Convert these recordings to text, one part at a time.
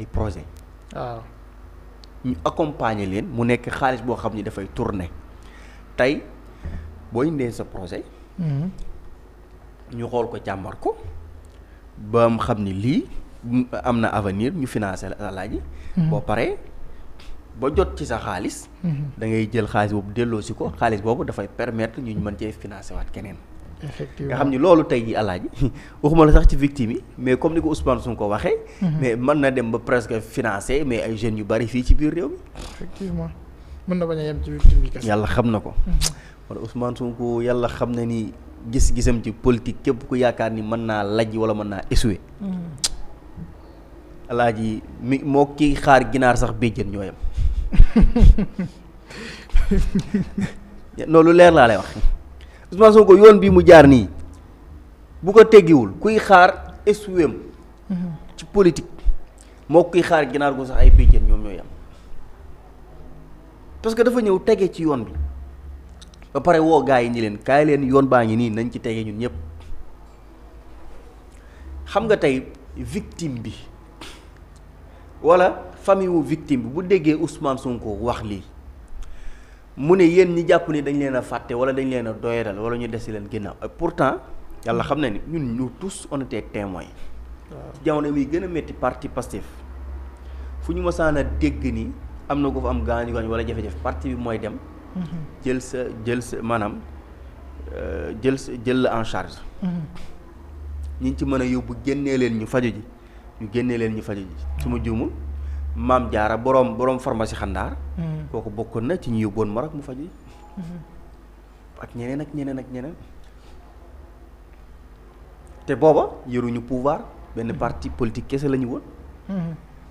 ay projet waaw ñu accompagner leen mu nekk xaalis boo xam ni dafay tourner tey boo indee sa projet ñu xool ko càmbar ko ba mu xam ni lii am na avenir ñu financer la Alaaji boo paree ba jot ci sa xaalis da ngay jël xaalis boobu delloo si ko xaalis boobu dafay permettre ñu mën cee financer waat keneen effectivement nga xam ni loolu tey ji Alaaji waxuma la sax ci victime yi mais comme ni ko Ousmane Sonko waxee mais mën na dem ba presque financer mais ay jeunes yu bari fii ci biir réew mi effectivement mën na bañ a yem ci victime bi kese. yàlla xam na ko wala Ousmane Sonko yàlla xam na ni gis-gisam ci politique képp ku yaakaar ni mën naa lajj wala mën naa échouer Alaaji mi moo kii xaar ginaar sax béjjën ñoo yem loolu leer laa lay wax Ousmane Sonko yoon bi mu jaar nii bu ko teggiwul kuy xaar échouer ci politique moo kuy xaar ginaar gu sax ay béjjën ñoom ñoo yem parce que dafa ñëw tege ci yoon bi ba pare woo gaa yi ñi leen kaay leen yoon baa ngi nii nañ ci tege ñun ñëpp xam nga tey victime bi wala famille wu victime bi bu déggee Ousmane Sonko wax lii mu ne yéen ñi jàpp ni dañ leen a fàtte wala dañ leen a doyadal wala ñu des leen ginnaaw pourtant yàlla xam na ni ñun ñu tous on était témoins ci jamono muy gën a métti parti Pastef fu ñu mësaan a dégg ni am na ko fa am gaañu gaañu wala jafe-jafe parti bi mooy dem jël sa maanaam jël la en charge ñi ci mën a yóbbu génnee leen ñu faju ji ñu génnee leen ñu faju ji su ma juumul maam jaara boroom pharmacie xandaar kooku bokkoon na ci ñu yóbboon Maroc mu faju ji ak ñeneen ak ñeneen ak ñeneen te booba yoruñu pouvoir benn parti politique kese la ñu woon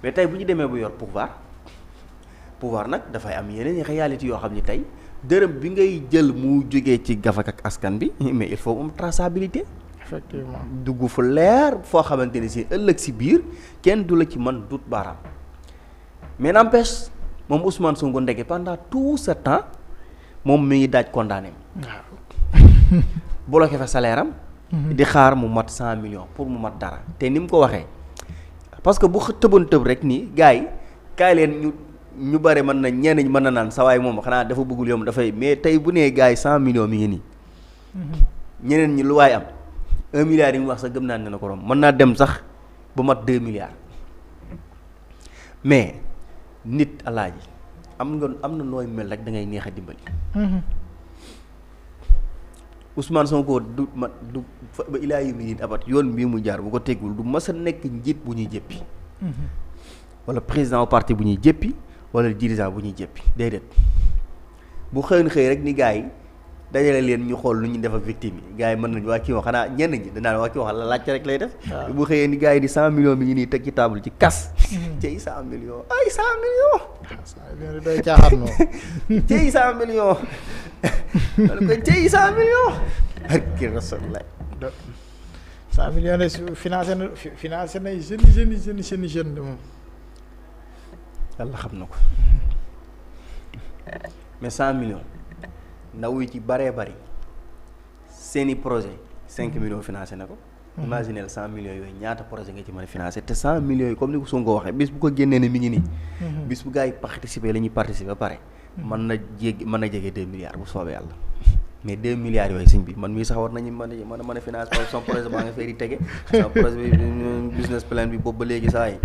mais tey bu ñu demee bu yor pouvoir nag dafay am yeneen réalité yoo xam ni tey dërëm bi ngay jël mu jógee ci gafak ak askan bi mais il faut am traçabilité effectivement dugg fu leer foo xamante ni si ëllëg si biir kenn du la ci mën dut baaraam mais n'empêche moom Ousmane Sonko ndeke pendant tout ce temps moom mi ngi daaj condamné waaw bloqué fa salaire am di xaar mu mat 100 millions pour mu mat dara te ni mu ko waxee parce que bu tëboon tëb rek nii gars yi kaay leen ñu bare mën na ñenn ñi mën na naan sawaay moom xanaa dafa bëggul yomb dafay mais tey bu nee gars yi 100 millions mi ngi nii ñeneen ñi lu waay am 1 milliard yi mu wax sax gëm naa ne na ko rom mën naa dem sax ba mat 2 milliards mais nit Alaaji am na nooy mel rek da ngay neex a dimbali Ousmane Sonko du ba ilaa yu nit abat yoon bii mu jaar bu ko teggul du mas a nekk njiit bu ñuy jëppi wala président parti bu ñuy jëppi wala dirigeant bu ñuy jëppi déedéet bu xëyoon xëy rek ni gars yi dajale leen ñu xool lu ñu def ak victime yi gars yi mën nañu waa kii wax xanaa ñenn ñi danaa waa kii wax la laajte rek lay def bu xëyee ni gars yi di 100 millions mi ngi nii teg ci table ci kas cey 100 millions ay 100 millions day caaxaan noonu cey 100 millions wala ko cey 100 millions barki Rasulullah 100 millions de financé na jeune de moom yàlla xam na ko mais 100 millions ndaw yi ci baree bari seeni projet 5 millions financé na ko imaginez 100 millions yooyu ñaata projet nga ci mën a financé te 100 millions yi comme ni ko Sonko waxee bis bu ko génnee ne mi ngi nii bis bu gars yi participer la ñuy participer ba pare mën na jege 2 milliards bu soobee yàlla mais 2 milliards yooyu sëñ bi man mii sax war nañu mën a financer par son projet baa nga fay di tege sama projet bi business plan bi boobu ba léegi saa yi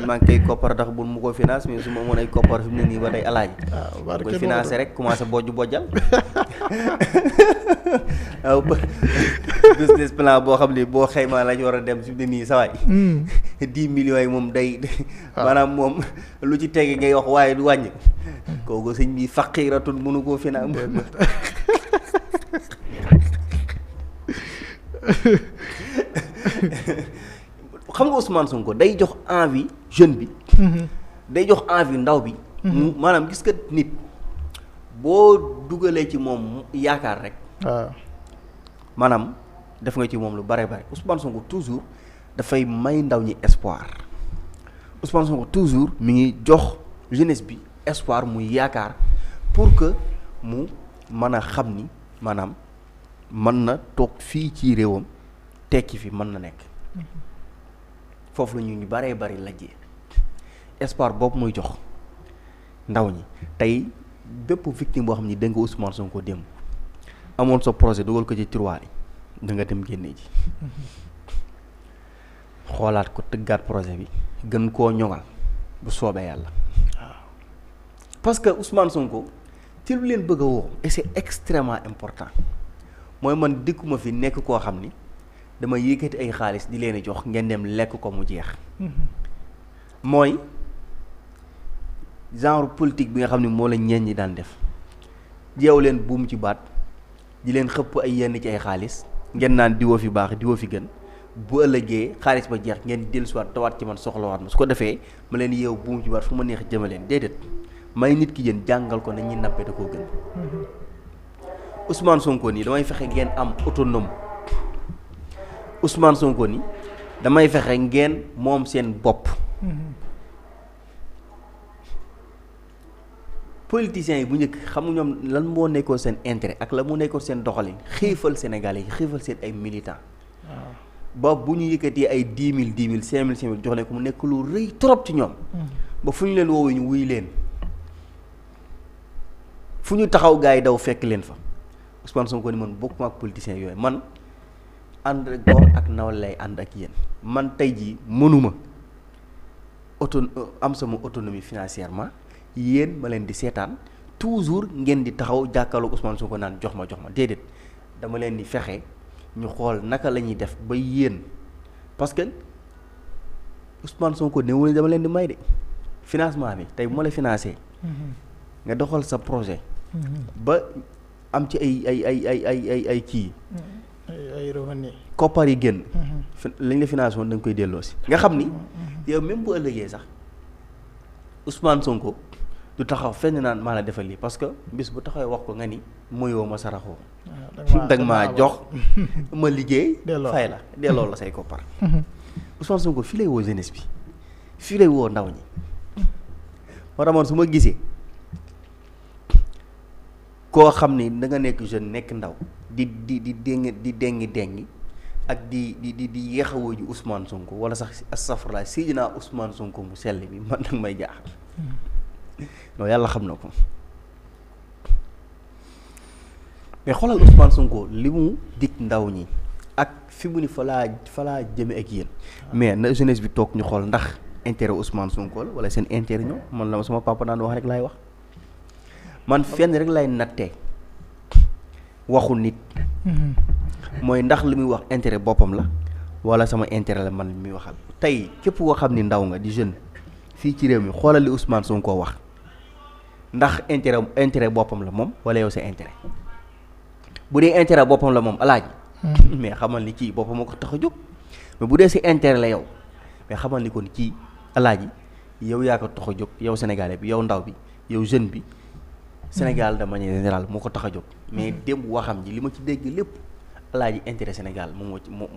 maa ngi koy koppar tax bul mu ko finance mais su ma mën ay koppar fi mu ne nii ba tey Alaaji koy financer rek commencé bojjal waaw business plan boo xam ne boo xaymaa lañ war a dem fi mu ne nii saa yi 10 millions yi moom day maanaam moom lu ci tege ngay wax waaye du wàññi kooku sëñ bi faqiratun mënu koo finance xam nga Ousmane Sonko day jox envie jeune bi day jox envie ndaw bi maanaam gis nga nit boo dugalee ci moom yaakaar rek maanaam def nga ci moom lu bare bare Ousmane Sonko toujours dafay may ndaw ñi espoir Ousmane Sonko toujours mi ngi jox jeunesse bi espoir muy yaakaar pour que mu mën a xam ni maanaam mën na toog fii ci réewam tekki fi mën na nekk foofu la ñu baree bari lajjee espoir boobu muy jox ndaw ñi tey bépp victime boo xam ni da nga Ousmane Sonko démb amoon sa projet dugal ko ci tiroir yi da nga dem génne ji xoolaat ko tëggaat projet bi gën koo ñoŋal bu soobee yàlla parce que Ousmane Sonko ci lu leen bëgg a woo et c'est extrêmement important mooy man dikkuma fi nekk koo xam ni dama yëkkati ay xaalis di leen jox ngeen dem lekk ko mu jeex mooy genre politique bi nga xam ne moo la ñeen ñi daan def jeew leen buum ci baat di leen xëpp ay yenn ci ay xaalis ngeen naan diwoo fi baax diwoo fi gën bu ëllëgee xaalis ba jeex ngeen dellusiwaat tawaat ci man soxlawaat ma su ko defee ma leen yeew buum ci baat fu ma neex jëma leen déedéet may nit ki jën jàngal ko nañ ñi nappee da koo gën Ousmane Sonko nii damay fexe ngeen am autonome Ousmane Sonko nii damay fexe ngeen moom seen bopp politiciens yi bu njëkk xam nga ñoom lan moo nekkoon seen intérêt ak la mu nekkoon seen doxalin xiifal Sénégalais yi xiifal seen ay militants ba bu ñu yëkkatee ay 10 000 5 000 jox leen ko mu nekk lu rëy trop ci ñoom ba fu ñu leen woowee ñu wuy leen fu ñu taxaw gars yi daw fekk leen fa Ousmane Sonko ni man bokkuma ak politiciens yooyu man ànd góor ak nawle lay ànd ak yéen man tey jii mënuma am sama autonomie financièrement yéen ma leen di seetaan toujours ngeen di taxaw jàkkaarloog Ousmane Sonko naan jox ma déedéet dama leen di fexe ñu xool naka la ñuy def ba yéen parce que Ousmane Sonko newul dama leen di may de financement bi tey bu ma la financé nga doxal sa projet ba am ci ay kii ay revenu koppar yi génn lañ la financé woon da nga koy delloo si nga xam ni yow même bu ëllëgee sax Ousmane Sonko du taxaw fenn naan maa la defal lii parce que bis bu taxawee wax ko nga ni moyoo ma saraxoo dag maa jox ma liggéey fay la delloo la say koppar Ousmane Sonko fii lay woo jeunesse bi fii lay woo ndaw ñi moo tax man su ma gisee koo xam ni da nga nekk jeune nekk ndaw di dengi ak di yeexawoo ji Ousmane Sonko wala sax astafurlah Seydina Ousmane Sonko mu sell bi man nag may jaaxal non yàlla xam na ko mais xoolal Ousmane Sonko li mu dig ndaw ñi ak fi mu ni fa laa jëme ak yéen mais na jeunesse bi toog ñu xool ndax intérêt Ousmane Sonko la wala seen intérêt ñoom man la ma sama papa daan wax rek laay wax man fenn rek lay nattee waxu nit mooy ndax li muy wax intérêt boppam la wala sama intérêt la man li muy waxal tey képp koo xam ni ndaw nga di jeune fii ci réew mi xoolal li Ousmane Sonko wax ndax intérêt boppam la moom wala yow sa intérêt bu dee intérêt boppam la moom alaaji mais xamal ni kii boppam moo ko tax a jóg mais bu dee si intérêt la yow mais xamal ni kon kii alaaji yow yaa ko tax a jóg yow sénégalais bi yow ndaw bi yow jeune bi Sénégal de manière générale moo ko tax a jóg mais démb waxam ji li ma ci dégg lépp alaaji intérêt Sénégal moom moo ci moom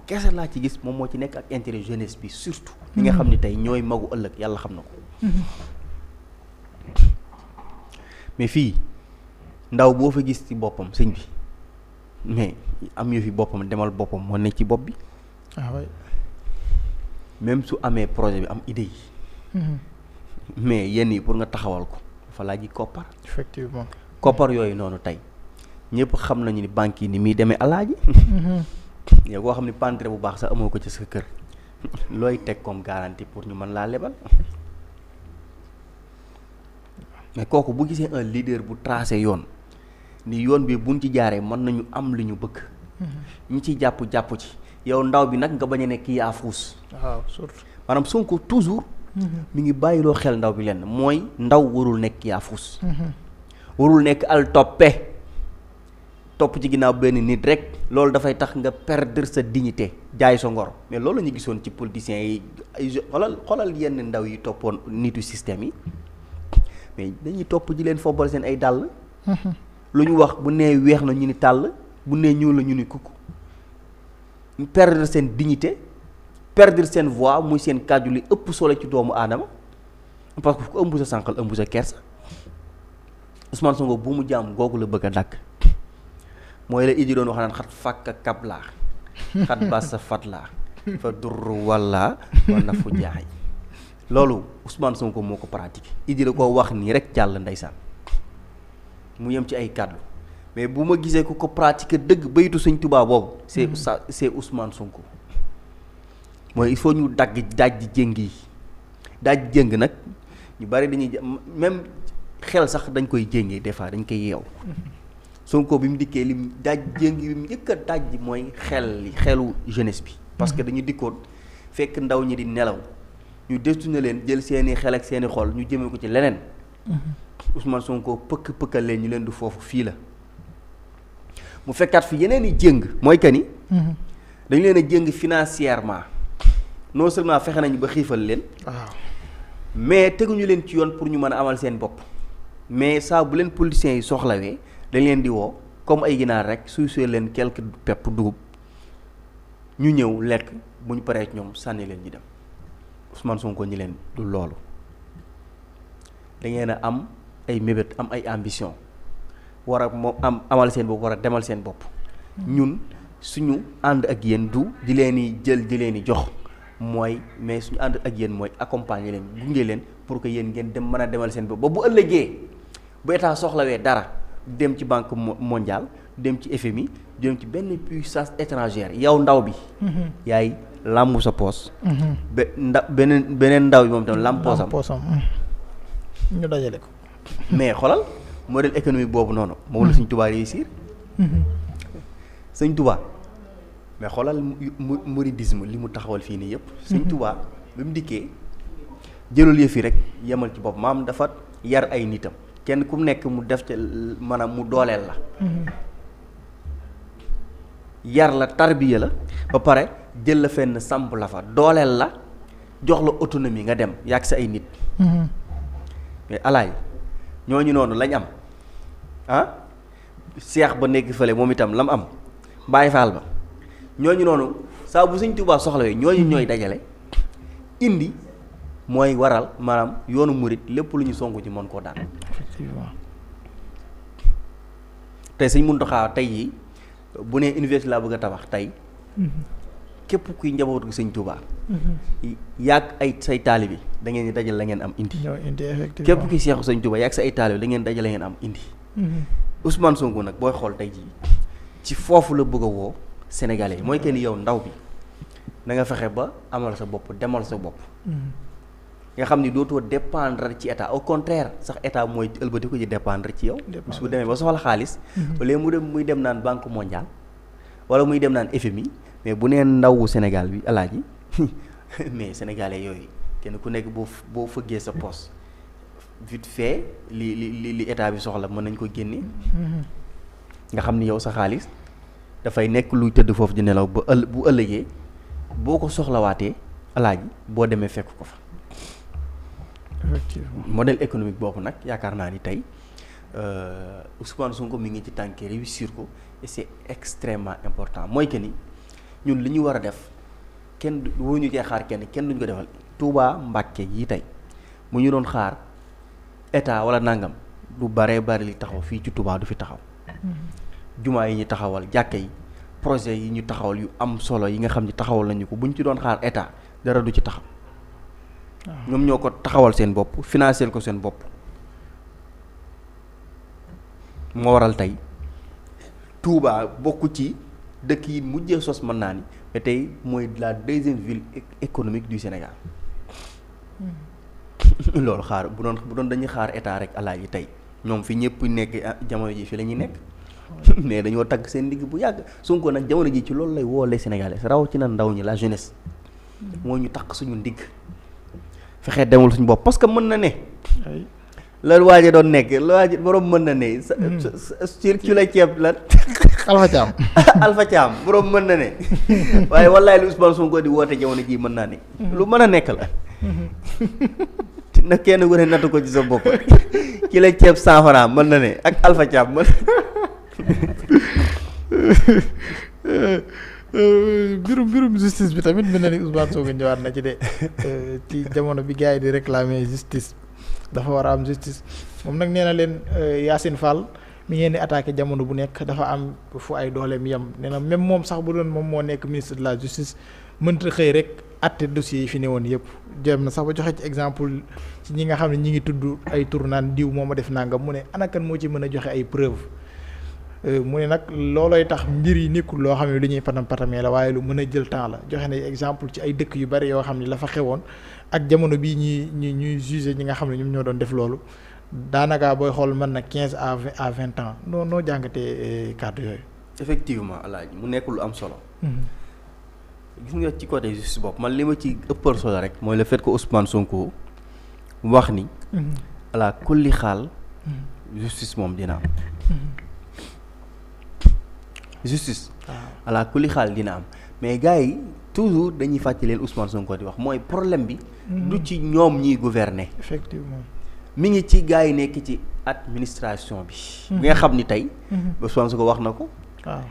kese laa ci gis moom moo ci nekk ak intérêt jeunesse bi surtout ñi nga xam ni tey ñooy magu ëllëg yàlla xam na ko mais fii ndaw boo fa gis ci boppam sëñ bi mais am yu fi boppam demal boppam moo nekk ci bopp bi même su amee projet bi am idée yi mais yenn yi pour nga taxawal ko fa laaj yi koppar effectivement koppar yooyu noonu tey ñëpp xam nañu ni banque yi ni muy demee alaaji yow koo xam ni pantre bu baax sax amoo ko ci sa kër looy teg comme garantie pour ñu mën laa lebal mais kooku bu gisee un leader bu tracé yoon ni yoon bi buñ ci jaaree mën nañu am li ñu bëgg ñi ci jàpp ci yow ndaw bi nag nga bañ a nekk yaa fuus waaw surtout maanaam Sonko toujours mi ngi bàyyiloo xel ndaw bi lenn mooy ndaw warul nekk yaa fuus warul nekk al topp ci ginnaaw benn nit rek loolu dafay tax nga perdre sa dignité jaay sa ngor mais loolu la ñu gisoon ci politiciens yi ay xoolal yenn ndaw yi toppoon nitu système yi mais dañuy topp ji leen fobbal seen ay dàll lu ñu wax bu nee weex na ñu ni tàll bu nee ñuul la ñu ni kukk perdre seen dignité perdre seen voix muy seen kàddu li ëpp solo ci doomu aadama parce que ku ëmb sa sànqal ëmb sa kersa Ousmane Sonko bu mu jaam googu la bëgg a dàkk mooy la idi doon wax naan xat fàkk kab laa xat bas sa fat laa fa dur walla war na fu jaay loolu Ousmane Sonko moo ko pratiqué. Idi la koo wax nii rek jàll ndeysaan mu yem ci ay kàddu mais bu ma gisee ku ko pratiqué dëgg baytu Sëñ Tuubaa boobu. c'est Ousmane Sonko. mooy il faut ñu daaj jéng yi daaj jéng nag ñu bari dañuy même xel sax dañ koy jéngee des fois dañ koy yeew. Sonko bi mu dikkee lim daaj jéng bi mu njëkk a daaj mooy xelu jeunesse bi. parce que dañu dikkoon fekk ndaw ñi di nelaw ñu destuñu leen jël seeni xel ak seeni xol ñu jëmee ko ci leneen. Ousmane Sonko pëkkal leen ñu leen du foofu fii la. mu fekkaat fi yeneen i jéng mooy que ni. dañu leen a jéng financièrement non seulement fexe nañu ba xiifal leen. waaw mais teguñu leen ci yoon pour ñu mën a amal seen bopp. mais saa bu leen politiciens yi soxlawee dañ leen di woo comme ay ginaar rek suy leen quelque pepp dugub ñu ñëw lekk bu ñu paree ñoom sànni leen ñu dem Ousmane Sonko ñi leen du loolu da ngeen a am ay mébét am ay ambition war a moom amal seen bopp war a demal seen bopp. ñun suñu ànd ak yéen du di leen di jël di leen di jox mooy mais suñu ànd ak yéen mooy accompagner leen gunge leen pour que yéen ngeen dem mën a demal seen bopp ba bu ëllëgee bu état soxlawee dara dem ci banque mondiale dem ci FMI dem ci benn puissance étrangère yow ndaw bi. yaay làmbu sa poos. beneen ndaw bi moom tam làmb poosam. ñu dajale ko. mais xoolal modèle économique boobu noonu moom la Sëñ Tuubaa réussir. Sëñ Tuubaa mais xoolal mouridisme li mu taxawal fii nii yëpp. Sëñ Tuubaa bi mu dikkee jëlul yëf yi rek yemal ci bopp maam dafa yar ay nitam kenn ku nekk mu def ca maanaam mu dooleel la. yar la tarbiya la ba pare jël la fenn samp la fa dooleel la jox la autonomie nga dem yàgg sa ay nit. mais alaay ñooñu noonu lañ am seex ba nekk fële moom itam lam am Baay Faal ba ñooñu noonu saa bu Sëñ Tuubaa soxlawee ñooñu ñooy dajale indi mooy waral maanaam yoonu murit lépp lu ñu songu ci mën koo daan. effectivement tey Sëñ Muntaxaa tey yi bu nee université laa bëgg a tabax tey képp kuy njabootu Sëñ Tuubaa yàgg ay say taalibe da ngeen di dajale la ngeen am indi. ñoo indi effectivement képp kuy seexu Sëñ Tuubaa yàgg sa ay taalibe da ngeen dajale la ngeen am indi. Ousmane Sonko nag booy xool tey jii ci foofu la bëgg a woo Sénégalais mooy que ni yow ndaw bi na nga fexe ba amal sa bopp demal sa bopp. nga xam ni dootoo dépendre ci état au contraire sax état mooy ëlbati ko ci dépendre ci yow. bis bu demee ba soxla xaalis. wala muy dem naan banque mondiale wala muy dem naan FMI mais bu nee ndawu Sénégal bi alaaji mais sénégalais yooyu kenn ku nekk boo fëggee sa poste vite fait li état bi soxla mën nañ ko génne. nga xam ni yow sa xaalis dafay nekk luy tëdd foofu di nelaw ba bu ëllëgee boo ko soxlawaatee alaaji boo demee fekk ko fa. effectivement modèle économique boobu nag yaakaar naa ni tey Ousmane Sonko mi ngi ci tànk réussir ko et c'est extrêmement important mooy que ni ñun li ñu war a def kenn waruñu cee xaar kenn duñ ko defal. Touba Mbàkke yi tey mu ñu doon xaar état wala nangam du baree bari li taxaw fii ci Touba du fi taxaw. jumaa yi ñu taxawal jàkka yi projet yi ñu taxawal yu am solo yi nga xam ni taxawal nañu ko buñ ci doon xaar état dara du ci taxaw. ñoom ñoo ko taxawal seen bopp financer ko seen bopp moo waral tey Touba bokk ci dëkk yi mujjee sos mën naa ni mais tey mooy la deuxième ville économique du Sénégal. loolu xaar bu doon dañuy xaar état rek alaaji tey ñoom fi ñëpp nekk jamono ji fi la ñuy nekk. mais dañoo tagg seen digg bu yàgg Sonko nag jamono ji ci loolu lay woo les Sénégalais rawatina ndaw ñi la jeunesse. moo ñu takk suñu ndigg. fexe demul suñu bopp parce que mën na ne. la waaje doon nekk la waaje borom mën na ne. ci la ceeb la. Alpha Thiam. Alpha Thiam borom mën na ne. waaye wallaay lu Ousmane Sonko di woote jamono ji mën naa ne. lu mën a nekk la. nag kenn ku ne nattu ko ci sa bopp. ci la ceeb 100 francs mën na ne ak Alpha Thiam mën. mbirum justice bi tamit mel na ni Ousmane Sonko ñëwaat na ci de ci jamono bi gars yi di réclamer justice dafa war a am justice moom nag nee na leen Yacine Fall mi ngeen di attaqué jamono bu nekk dafa am fu ay dooleem yem nee na même moom sax bu doon moom moo nekk ministre de la justice mënta xëy rek àtte dossiers yi fi ne woon yëpp jéem na sax ba joxe ci exemple ci ñi nga xam ne ñi ngi tudd ay tur naan diw moo ma def nangam mu ne ana kan moo ci mën a joxe ay preuve mu ne nag loolooy tax mbir yi nekkul loo xam ne lu ñuy patamee la waaye lu mën a jël temps la joxe na exemple ci ay dëkk yu bari yoo xam ne la fa xewoon ak jamono bii ñuy juger ñi nga xam ne ñoom ñoo doon def loolu daanaka booy xool mën na 15 à 20 ans noo jàngatee kàddu yooyu. effectivement Alaaji mu nekk lu am solo. gis nga ci côté justice bopp man li ma ci ëppal solo rek mooy le fait que Ousmane Sonko wax ni. ala kulli xaal. justice moom dina am. justice. ala kulli xaal dina am mais gars yi toujours dañuy fàttali leen Ousmane Sonko di wax mooy problème bi. du ci ñoom ñiy gouverner. effectivement. mi ngi ci gars yi nekk ci administration bi. bi nga xam ni tey. Ousmane Sonko wax na ko. waaw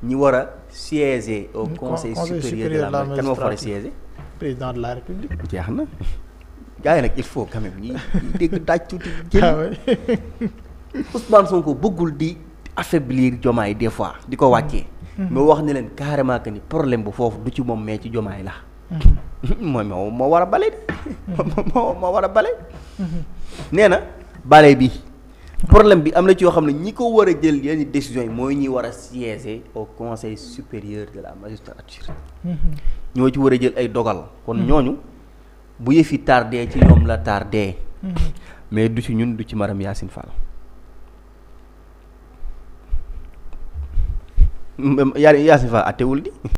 ñi war a siéger au conseil supérieur de la magistrature kan moo fa war a siéger. président de la république. jeex na gars yi nag il faut quand même ñi dégg daaj tuuti jël. Ousmane Sonko bëggul di affaiblir Diomaye des fois di ko wàccee. mais wax ne leen carrément que ni problème bu foofu du ci moom mais ci Diomaye la. mooy moo war a bale de. moo war a bale. nee na bale bi. problème bi am na ci yoo xam ne ñi ko war a jël yenn décisions yi mooy ñi war a siéger au conseil supérieur de la magistrature. ñoo ci war a jël ay dogal. kon ñooñu bu yëfi tardé ci ñoom la tardé. mais du ci ñun du ci Marième Yacine Fall. Yacine Fall attewul di.